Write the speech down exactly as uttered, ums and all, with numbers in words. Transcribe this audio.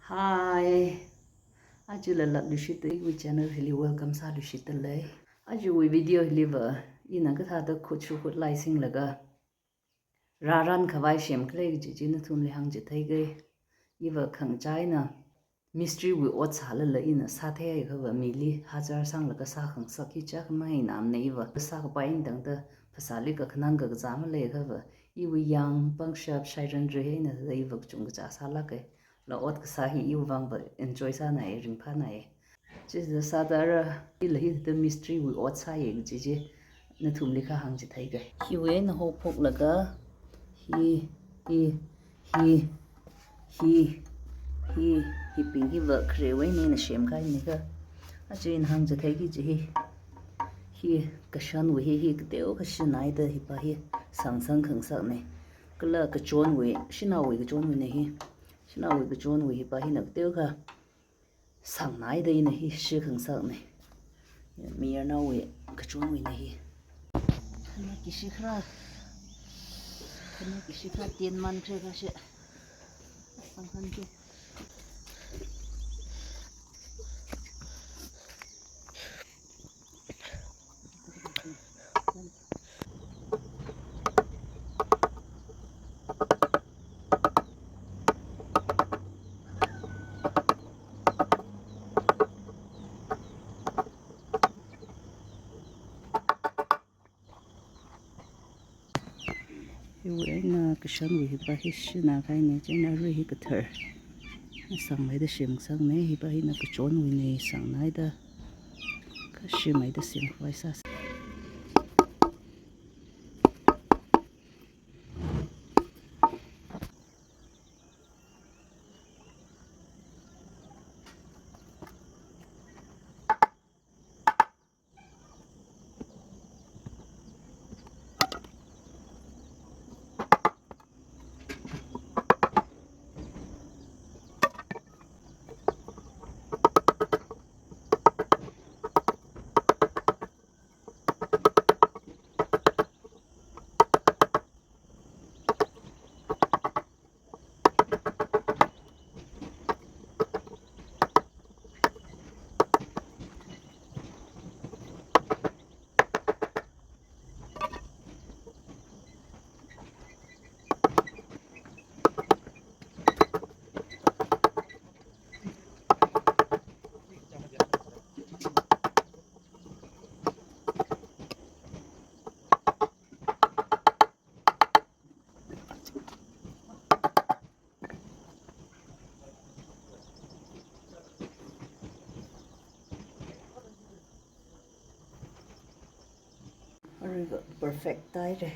Hi. Aja lalatluishitda iwui channel hili welcome sāluishitdalei. Ajawui video hiliva ina kathāda khut shukhut laisinglaga rāran khavai semkhalei kaji chi nathumli hāngchitheikei. Iva khangachā eina mistry wui ot sālala ina sātheiakhava mili hajar sanglaga sākhangasak hi chakmai namna iva sākapai eina tangda phasāli kakhanang kakazā maleiakhava iwui yang pangshap shairanri eina thāda iva kachungkha chā sālākei. La ot kasā hi iwui vangva enjoy sānai, ringphānai. Chithāda sāda ara ila hithāda mistry wui ot sāya kaji chi nathumli kha hāngchitheikei. Hiwui eina haophoklaga hi, hi, hi, hi, hi, hibing hiva kharewui eina semkahaina kha. Aja ina hāngchitheiki kaji hi, hi kashanwui hi, hi kateokha shanaida hipa hi sangsang khangasakna. Kala kachonwui, shanaowui kachonwuina hi. Shanaowui kachonwui hipa hina kateokha sangnaida ina hi shi khangasakna. Mayarnaowui kachonwuina hi. Khana kishi khara, khana kishi khara tien man kre kashi. Sangkhan ki. Hiwui eina kashanwui hipa hi shanakahaina, chieina arui hi kathar sangmeida semsangna, hipa hina kachonwuina sangnaida kashimeida semkhavai sāsa. Aruiva perfect tāhaira.